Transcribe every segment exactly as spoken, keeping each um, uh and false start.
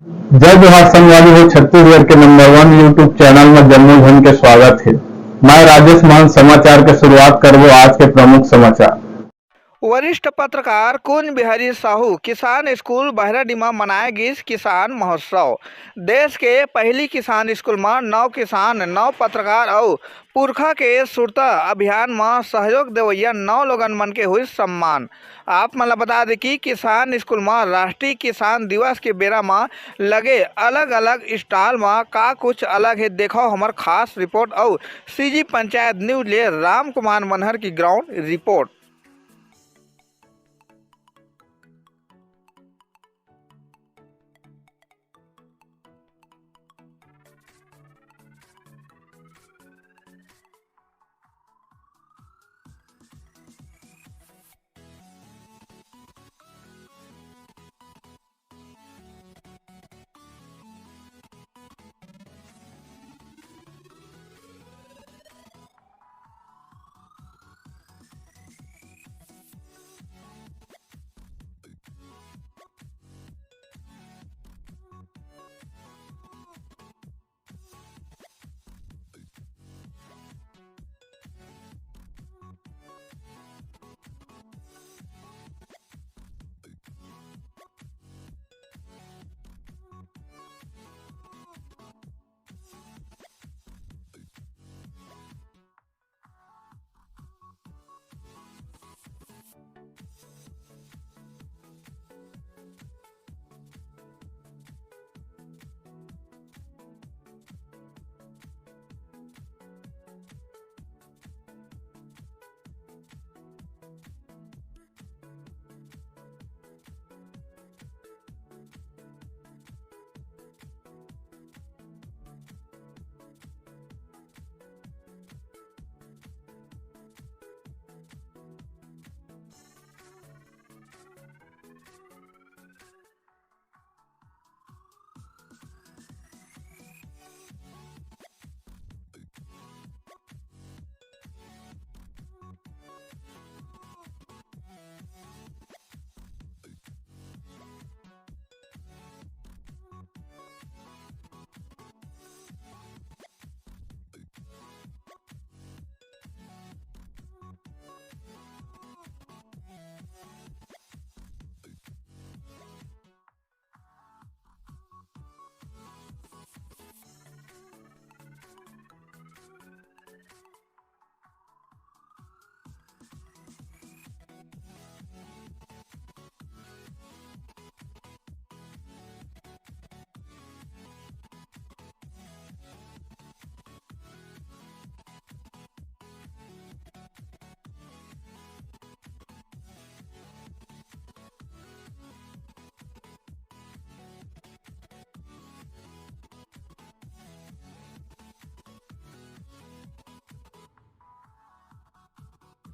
जय जोहार संगवारी हो, छत्तीसगढ़ के नंबर वन YouTube चैनल में जम्मो झन के स्वागत हे। मैं राजेश महंत समाचार के शुरुआत करबो आज के प्रमुख समाचार। वरिष्ठ पत्रकार कुंज बिहारी साहू किसान स्कूल बहराडीह म मनाए गिस किसान महोत्सव। देश के पहली किसान स्कूल म नौ किसान, नौ पत्रकार अउ पुरखा के सुरता अभियान म सहयोग देवइया नौ लोगन मन के हुई सम्मान। आप मन ल बता दे कि किसान स्कूल म राष्ट्रीय किसान दिवस के बेरा म लगे अलग-अलग स्टॉल म का कुछ अलग हे, देखो हमर खास रिपोर्ट अउ सीजी पंचायत न्यूज ले राम कुमार मनहर की ग्राउंड रिपोर्ट।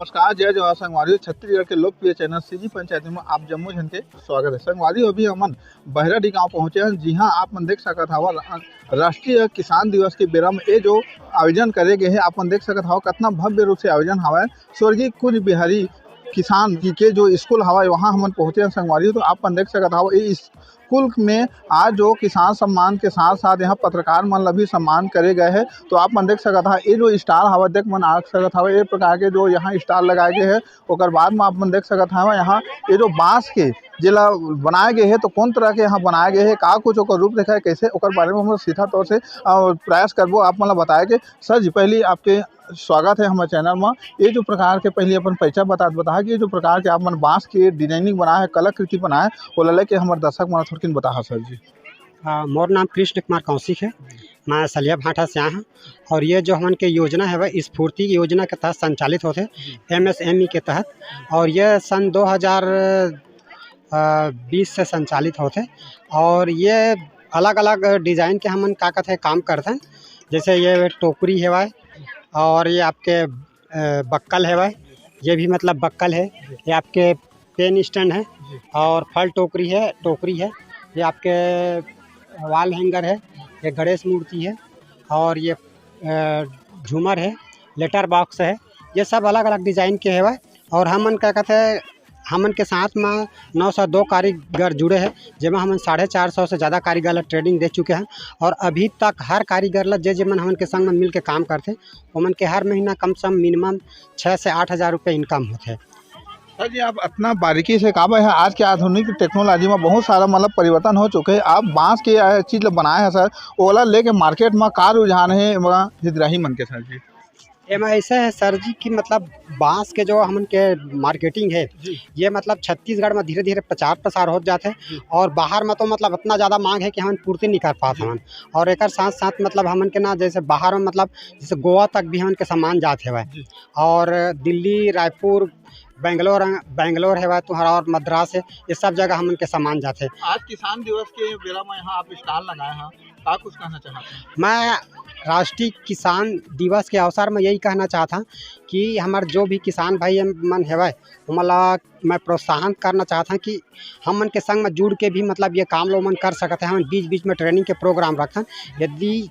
नमस्कार, जय जोहार संगवारी हो। छत्तीसगढ़ के लोकप्रिय चैनल सीजी पंचायती में आप जम्मो झन के स्वागत है। संगवारी हो, अभी हमन बहराडीह गांव पहुंचे हैं, जिहां आप मन देख सकत हव रा-, राष्ट्रीय किसान दिवस के बेरा में ये जो आयोजन करे गए हैं, आप मन देख सकत हव कितना भव्य रूप से आयोजन हवय। स्वर्गीय कुंज बिहारी किसान जी के जो स्कूल हवय, वहां हमन पहुंचे हैं संगवारी हो। तो आप मन देख सकत हव ये स्कूल में आज जो किसान सम्मान के साथ साथ यहाँ पत्रकार मन ला भी सम्मान करे गए है। तो आप मन देख सकत हव, ये जो स्टॉल हवय, देख मन आ सकत हव, ये प्रकार के जो यहाँ स्टॉल लगाए गए है। ओकर बाद में आप मन देख सकत हव, यहाँ ये जो बांस के जेला बनाए गए है, तो कौन तरह के यहाँ बनाए गए है, का कुछ ओकर रूपरेखा है, कैसे, ओकर बारे में हम सीधा तौर से, अ, प्रयास करबो आप मन ला बताए के। सर जी, पहली आपके स्वागत है हमारे चैनल में। ये जो प्रकार के, पहले अपन परिचय बता, बता कि ये जो प्रकार के आप मन बांस के डिजाइनिंग बनाए है, कलाकृति बनाए है, ओला लेके हमारे दर्शक मन ला थोड़किन बताहा सर जी। हाँ, मोर नाम कृष्ण कुमार कौशिक है, मैं सलिया भाटा से आया हूँ। और ये जो हमन के योजना है, वह स्फूर्ति योजना के तहत संचालित होते, एमएसएमई के तहत। और ये सन दो हज़ार बीस से संचालित होते। और ये अलग-अलग डिजाइन के हमन का कथे काम करथन, जैसे ये टोकरी हेवय और ये आपके, अ, बक्कल हेवय, ये भी मतलब बक्कल है, ये आपके पेन स्टैंड है और फल टोकरी है, टोकरी है, ये आपके वॉल हैंगर है, ये गणेश मूर्ति है और ये, अ, झूमर है, लेटर बॉक्स है। ये सब अलग-अलग डिजाइन के हेवय। और हमन का कथे हमन के साथ म नौ सौ दो कारीगर जुड़े हैं, जेमा हमन साढ़े चार सौ से ज़्यादा कारीगर ला ट्रेनिंग दे चुके हैं और अभी तक हर कारीगर ला जे जे मन हमन के संग म मिल के काम करथे, ओमन के हर महीना कम से कम मिनिमम छः से आठ हज़ार रुपये इनकम होथे। सर जी, आप अतना बारीकी से का है, आज के आधुनिक टेक्नोलॉजी में बहुत सारा मतलब परिवर्तन हो चुके हैं। आप बांस के, अ, चीज ल बनाए हैं सर, ओला लेके मार्केट में का रुझान है एमा हितग्राही मन के सर जी? एमा ऐसे है सर जी कि मतलब बांस के जो हमन के मार्केटिंग है, जी। ये मतलब छत्तीसगढ़ में धीरे-धीरे प्रचार प्रसार होत जात है जी। और बाहर में तो मतलब इतना ज़्यादा मांग है कि हमन पूर्ति नहीं कर पात जी। हवन। और एकर साथ-साथ मतलब हमन के ना जैसे बाहर में मतलब जैसे गोवा तक भी हमन के सामान जात हवय। जी। और दिल्ली, रायपुर, बेंगलोर, बेंगलोर हवय तुहरा और मद्रास है, ये सब जगह हमन के सामान जात है। आज किसान दिवस के बेरा में यहाँ आप स्टॉल लगाए हैं, का कुछ कहना चाहते हैं? मैं राष्ट्रीय किसान दिवस के अवसर में यही कहना चाहत हूँ कि हमार जो भी किसान भाई मन हवय, ओमन ला मैं प्रोत्साहन करना चाहत हूँ कि हमन के संग में जुड़ के भी मतलब ये काम लो मन कर सकत है। हमन बीच-बीच में ट्रेनिंग के प्रोग्राम रखथन, यदि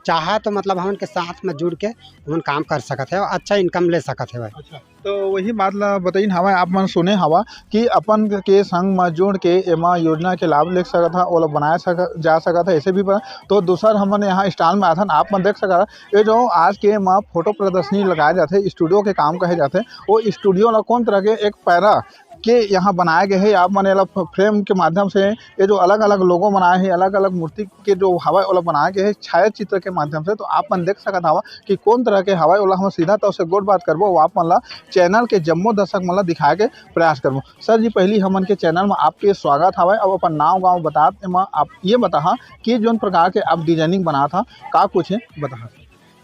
चाहे तो मतलब हमन के साथ में जुड़ के ओमन काम कर सकत है और अच्छा इनकम ले सकत है। अच्छा, तो वही बात ला बताइन हवा, आप मन सुने हवा कि अपन के संग म जुड़ के एमा योजना के लाभ ले सकत हा, ओला बनाए सक-, जा सकत हा, ऐसे भी बा। तो दूसर हमन यहाँ स्टॉल में आथन, आप मन देख सकत हा, ये जो आज के एमा फोटो प्रदर्शनी लगाए जाथे, स्टूडियो के काम कहे जाथे, वो स्टूडियो ला कौन तरह के एक पैरा के यहाँ बनाए गए हे। आप मन एला फ-, फ्रेम के माध्यम से ये जो अलग-अलग लोगो बनाए हे, अलग-अलग मूर्ति के जो हवय ओला बनाए गए हे छाया चित्र के माध्यम से। तो आप मन देख सकत हवा कि कौन तरह के हवय, ओला हम सीधा तौर से गोठ बात करबो, वो आप मन ला चैनल के जम्मो दर्शक मन ला दिखाए के प्रयास करबो। सर जी, पहली हमन के चैनल में आपके स्वागत हवय। अब अपन नाव गांव बतात एमा आप ये बताहा कि जोन प्रकार के आप डिजाइनिंग बनात हा, का कुछ है बताहा।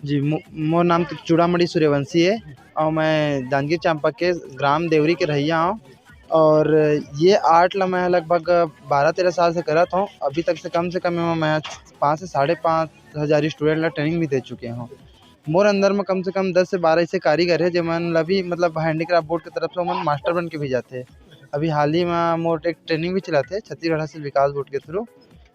जी, मो-, मोर नाम तो चूड़ामणि सूर्यवंशी है और मैं जांजगीर चांपा के ग्राम देवरी के रहइया हूँ। और ये आर्ट ला मैं लगभग बारह तेरह साल से करत हूँ। अभी तक से कम से कम एमा मैं पाँच से साढ़े पाँच हज़ार स्टूडेंट ला ट्रेनिंग भी दे चुके हूँ। मोर अंदर में कम से कम दस से बारह ऐसे कारीगर है, जेमन ला भी मतलब हैंडीक्राफ्ट बोर्ड की तरफ से ओमन मास्टर बन के भी जाते हैं। अभी हाल ही में मोर एक ट्रेनिंग भी चलाते हैं छत्तीसगढ़ हस्तशिल्प विकास बोर्ड के थ्रू।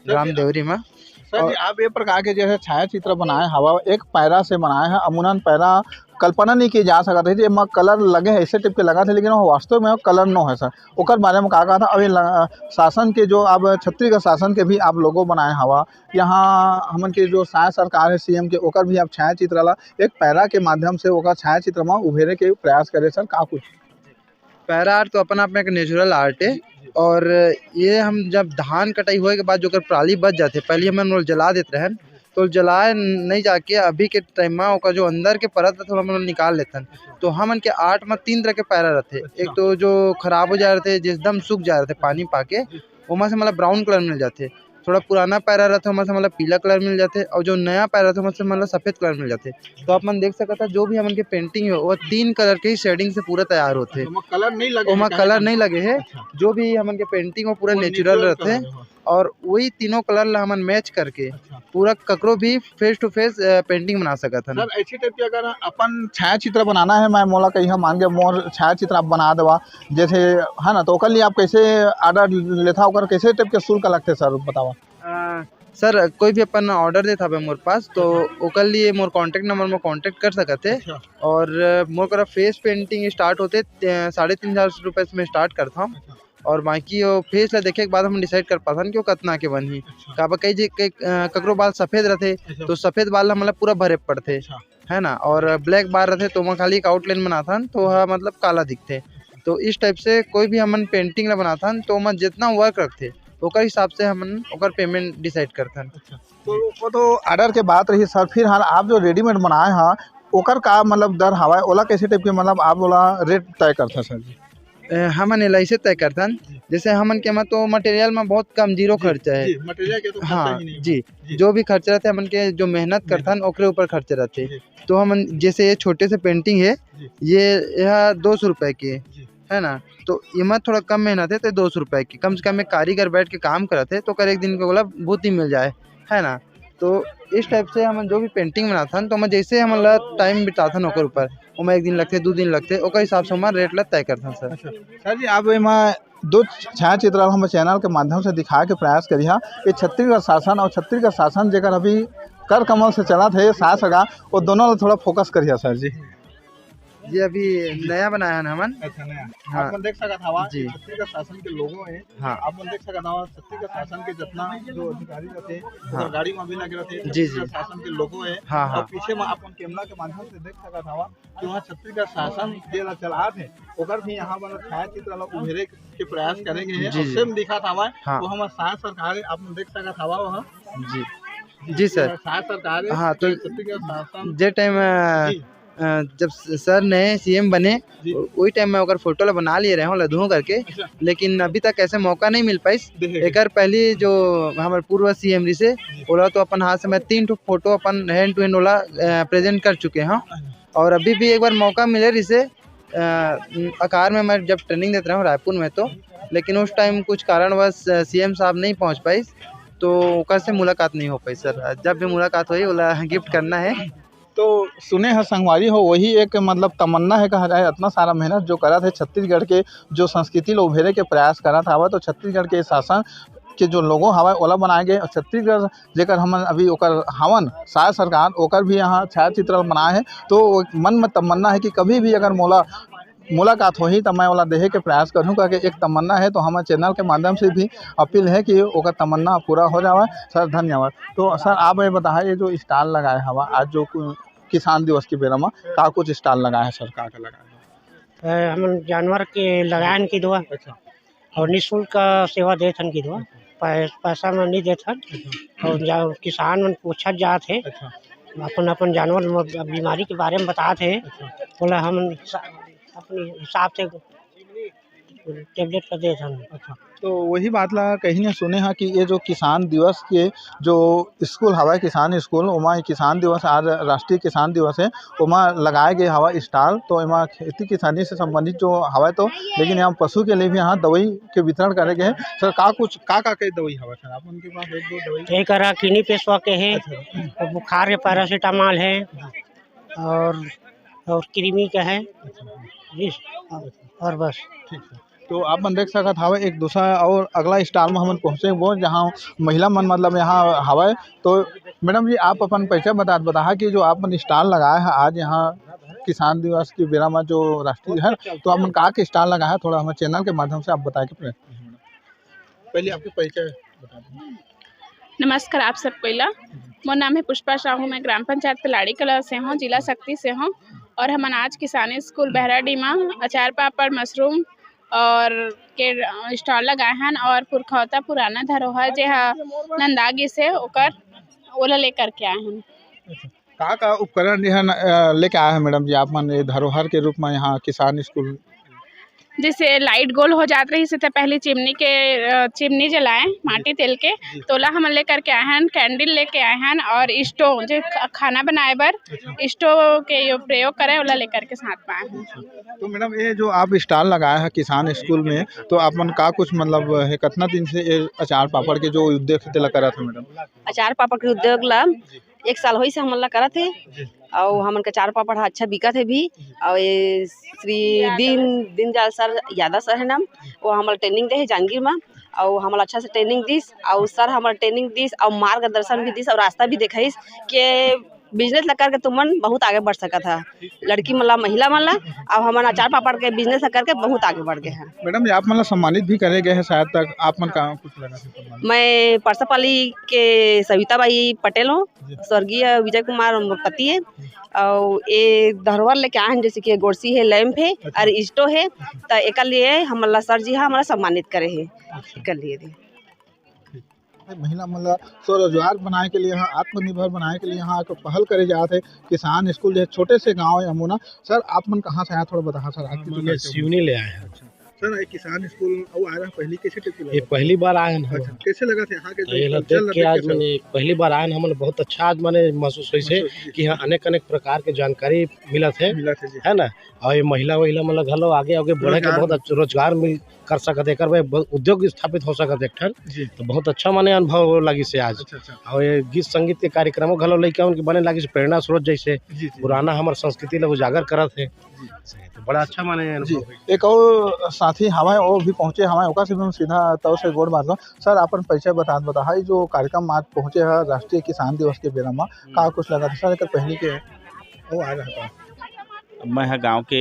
ग्राम देवरी में। सर जी, और आप ये प्रकार के जैसे छाया चित्र बनाए हवा, एक पैरा से बनाए हैं, अमूनन पैरा कल्पना नहीं की जा सकत है, जेमा कलर लगे है, ऐसे टाइप के लगा थे, लेकिन वो वास्तव में कलर नो है सर। ओकर बारे में का कहा था? अभी ल-, शासन के जो अब छत्तीसगढ़ शासन के भी आप लोगो बनाए हवा, यहाँ हमन के जो सहायक सरकार है सीएम के, ओकर भी आप छाया चित्र ला एक पैरा के माध्यम से ओकर छाया चित्र में उभेरे के प्रयास करे सर, का कुछ? पैरा आर्ट तो अपन आप में एक नेचुरल आर्ट है। जी, जी। और ये हम जब धान कटाई होए के बाद जो ओकर पराली बच जाथे, पहले हमन ओला जला देत रहन, तो जलाए नहीं जाके अभी के टाइम में ओकर जो अंदर के परत रथे, ओला हमन निकाल लेथन। अच्छा। तो हमन के आर्ट में तीन तरह के पैरा रथे। अच्छा। एक तो जो खराब हो जाए रथे, जे एकदम सूख जाए रथे पानी पाके, जी। ओमा से मतलब ब्राउन कलर मिल जाथे। थोड़ा पुराना पैरा रथे, ओमा से मतलब पीला कलर मिल जाथे, और जो नया पैरा रथे, ओमा से मतलब सफेद कलर मिल जाथे। तो आप मन देख सकत हा, जो भी हमन के पेंटिंग है, वो तीन कलर के ही शेडिंग से पूरा तैयार होथे। ओमा कलर नहीं लगे ओमा है, कलर नहीं लगे है। अच्छा। जो भी हमन के पेंटिंग, वो पूरा वो नेचुरल नेचुरल रहथे। कलर है, हाँ। और वही तीनों कलर ला हमन मैच करके अच्छा। पूरा ककरो भी फेस टू फेस, अ, पेंटिंग बना सकत हन। सर, ऐसी टाइप के अगर अपन छाया चित्र बनाना है, मैं मोला कही मान के मोर छाया चित्र आप बना देवा, जैसे, है ना, तो ओकर लिए आप कैसे ऑर्डर लेथा, ओकर कैसे टाइप के शुल्क लगथे सर, बतावा। अ, सर, कोई भी अपन ऑर्डर देत हवे मोर पास, तो ओकर लिए मोर कॉन्टैक्ट नंबर में कॉन्टैक्ट कर सकत हे। अच्छा। और मोर करा फेस पेंटिंग स्टार्ट होथे, अ, साढ़े तीन हज़ार रुपये से मैं स्टार्ट करता हूँ। अच्छा। और बाकी वो फेस ला देखे के बाद हम डिसाइड कर पाथन कि वो कतना के बनही। अच्छा। काबर कई जे, कई, अ, ककरो बाल सफेद रथे, अच्छा। तो सफेद बाल ला मतलब पूरा भरे पड़थे। अच्छा। है ना, और ब्लैक बार रथे तो ओमा खाली एक आउटलाइन बनाथन, तो ओहा मतलब काला दिखथे। तो इस टाइप से कोई भी हमन पेंटिंग ला बनाथन, तो ओमा जितना वर्क रखथे, ओकर हिसाब से हमन ओकर पेमेंट डिसाइड करथन। अच्छा, तो वो तो ऑर्डर के बात रही सर, फिर हाल आप जो रेडीमेड बनाए हा, ओकर का मतलब दर हवय, ओला कैसे टाइप के मतलब आप ओला रेट तय करथा सर जी? अ, हमन एला अइसे तय करथन, जी। जैसे हमन के म तो मटेरियल म बहुत कम, जीरो जी, खर्चा हे। जी, मटेरियल के तो खर्चा हाँ, ही नहीं है। जी। जी। जो भी खर्चा रहथे, हमन के जो मेहनत जी। करथन, ओकरे ऊपर खर्चा रहथे। जी। तो हमन, जैसे ये छोटे से पेंटिंग हे, जी। ये, एहा दो सौ रुपए के हे, जी। है ना? तो एमा थोड़ा कम मेहनत हे, तो दो सौ रुपए के। कम से कम एक कारीगर बैठ के काम करत हे, तो ओकर एक दिन के ओला भूती मिल जाए, है ना? तो इस टाइप से हमन जो भी पेंटिंग बनाथन, तो हमन जैसे हमन ला टाइम बिताथन ओकर ऊपर, ओमा एक दिन लगथे, दू दिन लगथे, ओकर हिसाब से हमन रेट ला तय करथन सर। अच्छा, सर जी, आप एमा दो छायाचित्र हम चैनल के माध्यम से दिखाए के प्रयास करिहा। ये छत्तीसगढ़ शासन और छत्तीसगढ़ शासन जेकर अभी कर कमल से चलत हे, सास सगा, वो दोनों ला थोड़ा फोकस करिहा सर जी। ये अभी नया बनाया है हमन। अच्छा, नया। हाँ। आप मन देख सकत हवा, जी। छत्तीसगढ़ शासन के लोगो है। हाँ। आप मन देख सकत हवा, छत्तीसगढ़ शासन के जितना जो अधिकारी रहते, हाँ। गाड़ी में भी लगे रहते, जी, जी। छत्तीसगढ़ शासन के लोगो है। हाँ, और हाँ। पीछे में आप मन कैमरा के माध्यम से देख सकत हवा कि वहाँ छत्तीसगढ़ शासन जेला चलात है, ओकर भी यहाँ पर छायाचित्र ला उभेरे के प्रयास करे गए हैं। जी, और जी। सेम दिखा था हवा, हाँ। वो हमारे साथ सरकार है, आप मन देख सकत हवा वहाँ। जी। जी, सर। साथ सरकार है, हाँ, तो छत्तीसगढ़ शासन जे टाइम, अ, जी। अ, जब स-, सर नए सीएम बने, जी। उ-, वही टाइम में ओकर फोटो ला बना लिए रहे हों, लदहूँ करके, अच्छा। लेकिन अभी तक ऐसे मौका नहीं मिल पाइस। देखे। एकर पहली जो हमर पूर्व सीएम रहिसे, जी। ओला तो अपन हाथ से मैं तीन ठो फोटो अपन hand to hand ओला, अ, present कर चुके हों। अच्छा। और अभी भी एक बार मौका मिले रहिसे, अ, अकार में मैं जब training देत रहे हों रायपुर में तो, लेकिन उस टाइम कुछ कारणवश, अ, सीएम साहब नहीं पहुँच पाइस, तो ओकर से मुलाकात नहीं हो पाइस सर। जब भी मुलाकात होही, ओला gift करना है। तो सुने हव संगवारी हो, वही एक मतलब तमन्ना है कहा जाए, इतना सारा मेहनत जो करत है छत्तीसगढ़ के जो संस्कृति ला उभेरे के प्रयास करत हवय, तो छत्तीसगढ़ के शासन के जो logo हवय ओला बनाए गए, और छत्तीसगढ़ जेकर हमन अभी ओकर हवन साय सरकार, ओकर भी यहाँ छायाचित्र बनाए है। तो मन में तमन्ना है कि कभी भी अगर मोला मुलाकात होही त मैं ओला देहे के प्रयास करहूँ करके एक तमन्ना है। तो हमर चैनल के माध्यम से भी अपील है कि ओकर तमन्ना पूरा हो जावय। सर धन्यवाद। तो सर आप ये बताहा, ये जो stall लगाए हवा आज जो कु-, किसान दिवस के बेरा म का कुछ stall लगाए है सर, का का लगाए है? अ, हमन जानवर के लगायन कि दो, अच्छा। और निःशुल्क सेवा देत हन कि दो, पै-, पैसा म नहीं देत हन। अच्छा। और जा-, किसान मन पूछत जात हे, अच्छा। अपन, अपन जानवर म बीमारी के बारे में बतात हे, अच्छा। ओला हमन हिसा-, अपने हिसाब से tablet कर देत हन। अच्छा, तो वही बात ला कहीं ने सुने हा कि ये जो किसान दिवस के जो स्कूल हवय, किसान स्कूल, ओमा ये किसान दिवस, आज राष्ट्रीय किसान दिवस है, ओमा लगाए गए हवय stall। तो एमा खेती किसानी से संबंधित जो हवय तो, लेकिन यहाँ पशु के लिए भी यहाँ दवाई के वितरण करे गए हैं। सर, का कुछ, का, का के दवाई हवय सर? आप उनके पास एक दो दवाई? एक हरा किनी पेशवा के है, अच्छा। और बुखार के पैरासिटामोल है, और, और कृमि का है, अच्छा। जी, और बस। ठीक है। तो आप मन देख सकत हवे, एक दूसरा और अगला stall में हमन पहुँचे वो, जहाँ महिला मन मतलब यहाँ हवय। तो मैडम जी, आप अपन परिचय बता, बताहा कि जो आप मन stall लगाए हैं आज यहाँ किसान दिवस के बेरा में जो राष्ट्रीय है, तो आप मन का के stall लगाए हैं, थोड़ा हमारे चैनल के माध्यम से आप बताए के प्रयत्न कीजिए मैडम। पहले आपके परिचय बता दें। नमस्कार आप सब कोई ला। मोर नाम है पुष्पा साहू, मैं ग्राम पंचायत पलाड़ी कला से हूँ, जिला सक्ती से हूँ। और हमन आज किसानी स्कूल बहराडीह मा अचार पापड़, मशरूम और के, अ, stall लगाए हन और पुरखौता पुराना धरोहर जे ह नंदा गिस हे, ओकर, ओला लेकर के आए हन। का, का उपकरण जे ह न, अ, लेके आए हैं मैडम जी, आप मन ये धरोहर के रूप में यहाँ किसान स्कूल? जैसे लाइट गोल हो जात रहिस हे, त पहले चिमनी के, अ, चिमनी जलाए, माटी तेल के, जी। तोला हमन लेकर के आए हन, candle लेके आए हन, और stove, जो ख-, खाना बनाए बर अच्छा। Stove के यो प्रयोग करे, ओला लेकर के साथ में आए हन। तो मैडम, ये जो आप stall लगाए हैं किसान स्कूल में, तो आप मन का कुछ मतलब है, कितना दिन से ये अचार पापड़ के जो उद्योग है, तेला करत है मैडम? अचार पापड़ के उद्योग ला जी। एक साल होइस हमन ला करत हे, जी। अउ हमन के अचार पापड़ ह अच्छा बिकत हे भी। जी। अउ ये श्री दीन, दीनदयाल सर, यादव सर है नाम, वो हमन ला training दे हे जांजगीर मा, अउ हमन ला अच्छा से training दिस, अउ सर हमन ला training दिस, अउ मार्गदर्शन भी दिस, अउ रास्ता भी देखाइस के business ला करके तुमन बहुत आगे बढ़ सकत हा, लड़की मन ला, महिला मन ला, अउ हमन अचार पापड़ के business ला करके बहुत आगे बढ़ गए हैं। मैडम जी, आप मन ला सम्मानित भी करे गए हैं शायद तक, आप मन का कुछ लगा थे सम्मान? मैं परसापाली के सविता बाई पटेल हूँ, जी। स्वर्गीय विजय कुमार मोर पति है, जी। और ये धरोहर लेके आए हैं, जैसे कि गोरसी है, lamp है, अच्छा। और stove है, तो एकर लिए हमन ला सर जी हा हमन ला सम्मानित करे हैं, अच्छा। एकर लिए दे। ठीक। महिला मन ला स्वरोजगार बनाए के लिए, हाँ, आत्मनिर्भर बनाए के लिए यहाँ एक पहल करे जात है। किसान स्कूल जो है, छोटे से गाँव है अमोना। सर, आप मन कहाँ से आए, थोड़ा बताहा सर, आपकी तो हमन परिचय सिवनी ले आए हैं। अच्छा। सर, ये किसान स्कूल अउ आ रहा पहली कैसे type के ये लगा? पहली बार आए हैं हम। अच्छा, कैसे लगा थे यहाँ के तो जो ये ला culture देख के लगा आज कैसे? मैंने पहली बार आए हैं, हमन बहुत अच्छा आज मैंने महसूस होइस हे महसूस, जी। कि यहाँ अनेक अनेक प्रकार के जानकारी मिलत है, मिलत है, जी। है ना? और ये महिला वहिला मन ला घलो आगे आगे बढ़े के रोजगार बहुत अच्छा रोजगार मिल कर सकत है, एकर में बहुत उद्योग स्थापित हो सकत है एक ठन। जी। तो बहुत अच्छा माने अनुभव लगिस हे आज। अच्छा, अच्छा। और ये गीत संगीत के कार्यक्रम घलो लइका मन के बने लगिस, प्रेरणा स्रोत जैसे जी, जी। पुराना हमर संस्कृति ला उजागर करत है। जी। तो बड़ा अच्छा माने जी। अनुभव है। एक और साथी हमारे, वो भी पहुँचे हमारे, ओकर से भी हम सीधा तौर से गोठ बात करब। सर, अपन परिचय बता, बताहा, ये जो कार्यक्रम आज पहुँचे है राष्ट्रीय किसान दिवस के बेरा मा, का कुछ लगा था सर, एकर पहले के वो आ रहा था? मैं ह गांव के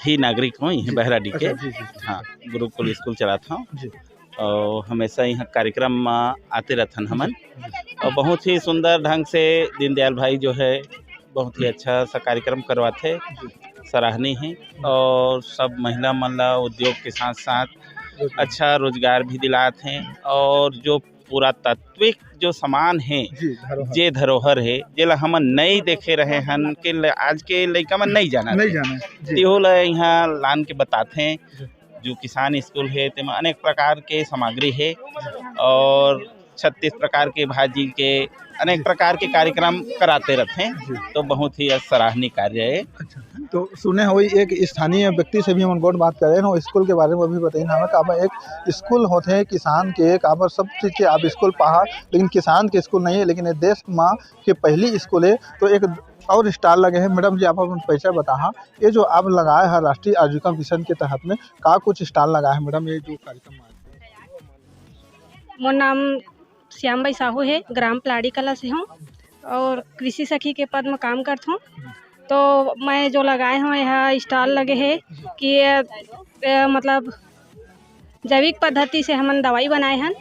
ही नागरिक हूँ, इही जी। बहराडी के। अच्छा, जी, जी, जी। हाँ, गुरुकुल स्कूल चलात हूँ। जी। और हमेशा यहाँ कार्यक्रम म आते रहथन हमन। जी। और बहुत ही सुंदर ढंग से दीनदयाल भाई जो है, बहुत ही अच्छा सा कार्यक्रम करवाथे, जी। सराहनीय है। और सब महिला मन ला उद्योग के साथ साथ जी। अच्छा रोजगार भी दिलात हैं। और जो पुरातात्विक जो सामान है, जी, धरोहर। जे धरोहर है, जेला हमन नई देखे रहे हन, के ल-, आज के लइका मन नई जानत नहीं हे। जाने, जी। तेहू ला यहाँ लान के बताथे। जी। जो किसान स्कूल हे, तेमा अनेक प्रकार के सामग्री हे और छत्तीस प्रकार के भाजी के अनेक जी। प्रकार के कार्यक्रम कराते रहथे। जी। तो बहुत ही सराहनीय कार्य है। अच्छा, तो सुने होई एक स्थानीय व्यक्ति से भी हमन गोठ बात करे हन, स्कूल के बारे में भी बताइन हमें, का बा एक स्कूल होथे किसान के, का बा सब चीज के आप स्कूल पाहा, लेकिन किसान के स्कूल नहीं है, लेकिन ये देश मा के पहली स्कूल है। तो एक और स्टॉल लगे है, मैडम जी आप अपन परिचय बताहा, ये जो आप लगाए हैं राष्ट्रीय आजीविका मिशन के तहत में का कुछ स्टॉल लगाए हैं मैडम, ये जो कार्यक्रम में? मोर नाम श्याम बाई साहू है, ग्राम पलाड़ी कला से हूँ और कृषि सखी के पद में काम करत हूँ। तो मैं जो लगाए हूँ, यहाँ स्टॉल लगे है कि ये, ये मतलब जैविक पद्धति से हमन दवाई बनाए हन,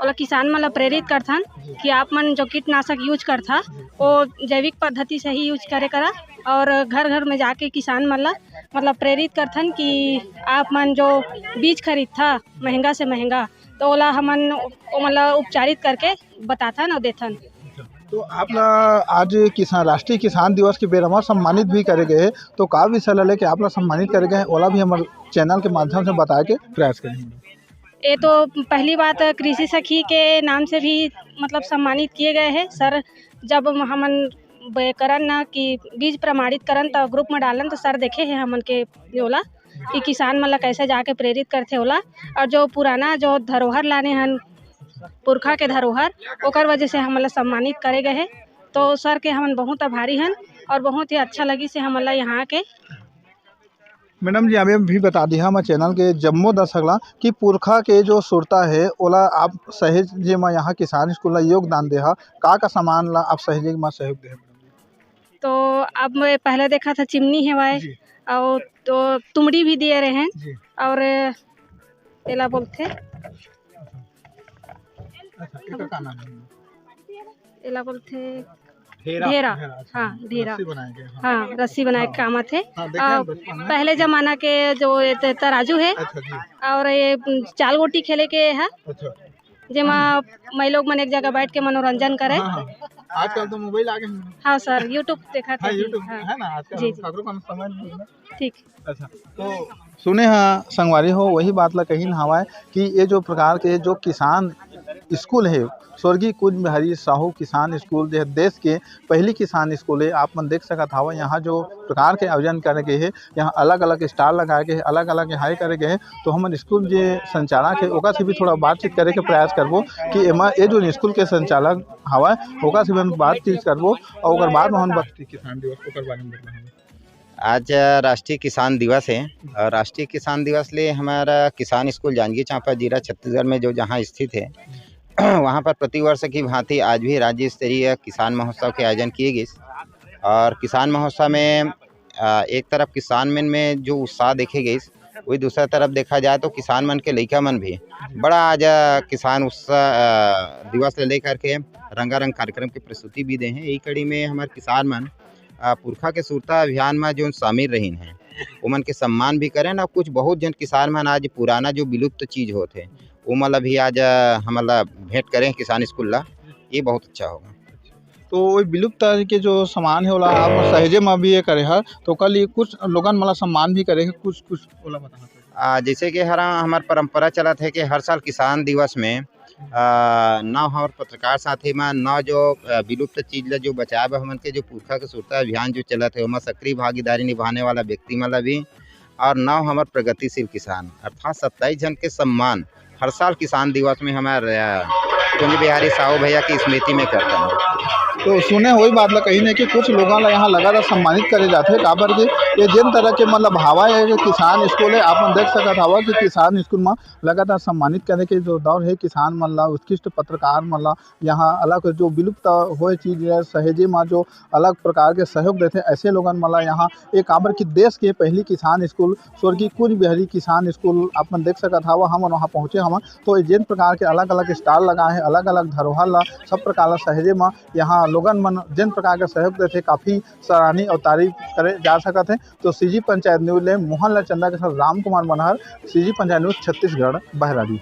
ओला किसान मन ला प्रेरित करथन कि आप मन जो कीटनाशक यूज करथा, वो जैविक पद्धति से ही यूज करे करा और घर घर में जाके किसान मन ला मतलब प्रेरित करथन कि आप मन जो बीज खरीदथा महंगा से महंगा, तो ओला हमन ओमन ला उपचारित करके बताथन और देथन। तो आप ला आज किसान, राष्ट्रीय किसान दिवस के बेरा म सम्मानित भी करे गए हे, तो का विषय ला लेके आप ला सम्मानित करे गए हे, ओला भी हमर चैनल के माध्यम से बताए के प्रयास करेंगे। ये तो पहली बात कृषि सखी के नाम से भी मतलब सम्मानित किए गए हैं सर। जब हमन बे-, करन ना कि बीज प्रमाणित करन, तो ग्रुप में डालन, तो सर देखे हैं हमन के ओला कि किसान मन ला कैसे जाके प्रेरित करथे ओला। और जो पुराना जो धरोहर लाने हन, पुरखा के धरोहर, ओकर वजह से हमन ला सम्मानित करे गए हे। तो सर के हमन बहुत आभारी हन और बहुत ही अच्छा लगी से हमन ला यहाँ के। मैडम जी, अभी भी बता दिहा मैं चैनल के जम्मो दर्शक ला कि पुरखा के जो सुरता है, ओला आप सहेजे म यहाँ किसान स्कूल ला योगदान देहा, का का सामान ला आप सहेजे म सहयोग देहा? तो अब मैं पहले देखा था चिमनी हेवय जी। और तो तुमड़ी भी दिए रहे हैं जी। और एला बोलथे अच्छा, एकर का नाम है? एला बोलथे ढेरा। ढेरा। ढेरा, अच्छा। हाँ, ढेरा। रस्सी बनाए के, हाँ। हाँ, रस्सी बनाए के हाँ। काम आथे। हाँ, देखे हैं और बचपन में। पहले जमाना के जो ये त-, तराजू है अच्छा जी। और ये चाल गोटी खेले के है, अच्छा। जेमा माई लोग मन एक जगह बैठ के मनोरंजन करे। हाँ, हाँ। आजकल तो मोबाइल आ गए हैं। हाँ सर, YouTube देखा था हाँ, जी, YouTube हाँ। है ना, आजकल जी, जी। काकरो का समय नहीं है। ठीक। अच्छा, तो सुने हा संगवारी हो, वही बात ला कहिन हवय कि ये जो प्रकार के जो किसान स्कूल हे, स्वर्गीय कुंज बिहारी साहू किसान स्कूल, जे देश के पहली किसान स्कूल हे। आप मन देख सकत हवय, यहाँ जो प्रकार के आयोजन करे गए हे, यहाँ अलग-अलग स्टॉल लगाए गए हे, अलग-अलग यहाँ करे गए हे। तो हमन स्कूल जे संचालक हे, ओकर से भी थोड़ा बातचीत करे के प्रयास करबो कि एमा ये जो स्कूल के संचालक हवय, ओकर से भी हम बातचीत करबो और ओकर बाद में हम बात किसान दिवस ओकर बारे में बताएंगे। आज राष्ट्रीय किसान दिवस है और राष्ट्रीय किसान दिवस ले हमारा किसान स्कूल जांजगीर चांपा जिला छत्तीसगढ़ में जो जहाँ स्थित है वहाँ पर प्रतिवर्ष की भांति आज भी राज्य स्तरीय किसान महोत्सव के आयोजन किए गए और किसान महोत्सव में अ, एक तरफ किसान मन में जो उत्साह देखे गइस, वही दूसरा तरफ देखा जाए तो किसान मन के लइका मन भी बड़ा आज, अ, किसान उत्साह, अ, दिवस ले लेकर के रंगारंग कार्यक्रम के प्रस्तुति भी दे हैं। यही कड़ी में हमारे किसान मन, अ, पुरखा के सुरता अभियान में जो शामिल रहीन हैं, ओमन के सम्मान भी करें और कुछ बहुत जन किसान मन आज पुराना जो विलुप्त चीज होत है, ओमन ला भी आज, अ, हमन ला भेंट करें किसान स्कूल ला, ये बहुत अच्छा होगा। तो वही विलुप्त के जो सामान है, ओला आप सहेजे में भी ये करे हर, तो कल ये कुछ लोगन मला सम्मान भी करे है, कुछ, कुछ ओला बताना चाहते हैं। आ, जैसे कि हरा, हमार परंपरा चलत है कि हर साल किसान दिवस में, आ, नौ हमार पत्रकार साथी में नौ जो, आ, विलुप्त चीज ला जो बचाए बर हमन के जो पुरखा के सुरता अभियान जो चलत है, ओमा सक्रिय भागीदारी निभाने वाला व्यक्ति मन ला भी और नौ हमर प्रगतिशील किसान अर्थात सत्ताईस झन के सम्मान हर साल किसान दिवस में हमर, अ, कुंज बिहारी साहू भैया की स्मृति में करथन। तो सुने होही बात ला कहीं ने कि कुछ लोगन ला यहाँ लगातार सम्मानित करे जाथे, काबर के ये जेन तरह के मतलब हवा है कि किसान स्कूल है, आप मन देख सकत हवा कि किसान स्कूल में लगातार सम्मानित करे के जो दौर है, किसान मन ला, उत्कृष्ट पत्रकार मन ला, यहाँ अलग जो विलुप्त होए चीज है सहेजे में जो अलग प्रकार के सहयोग देथे, ऐसे लोगन मन ला यहाँ एक काबर कि देश के पहली किसान स्कूल स्वर्गीय कुंज बिहारी किसान स्कूल आप मन देख सकत हवा, हमन वहाँ पहुँचे हवन। तो ये जेन प्रकार के अलग-अलग स्टॉल लगा है, अलग-अलग धरोहर ला, सब प्रकार ला सहेजे म यहाँ लोगन मन जेन प्रकार के सहयोग देथे, काफ़ी सराहनीय और तारीफ करे जा सकत है। तो सीजी पंचायत न्यूज़ ले मोहन लाल चंदा के साथ राम कुमार मनहर, सीजी पंचायत न्यूज़ छत्तीसगढ़, बहराडी।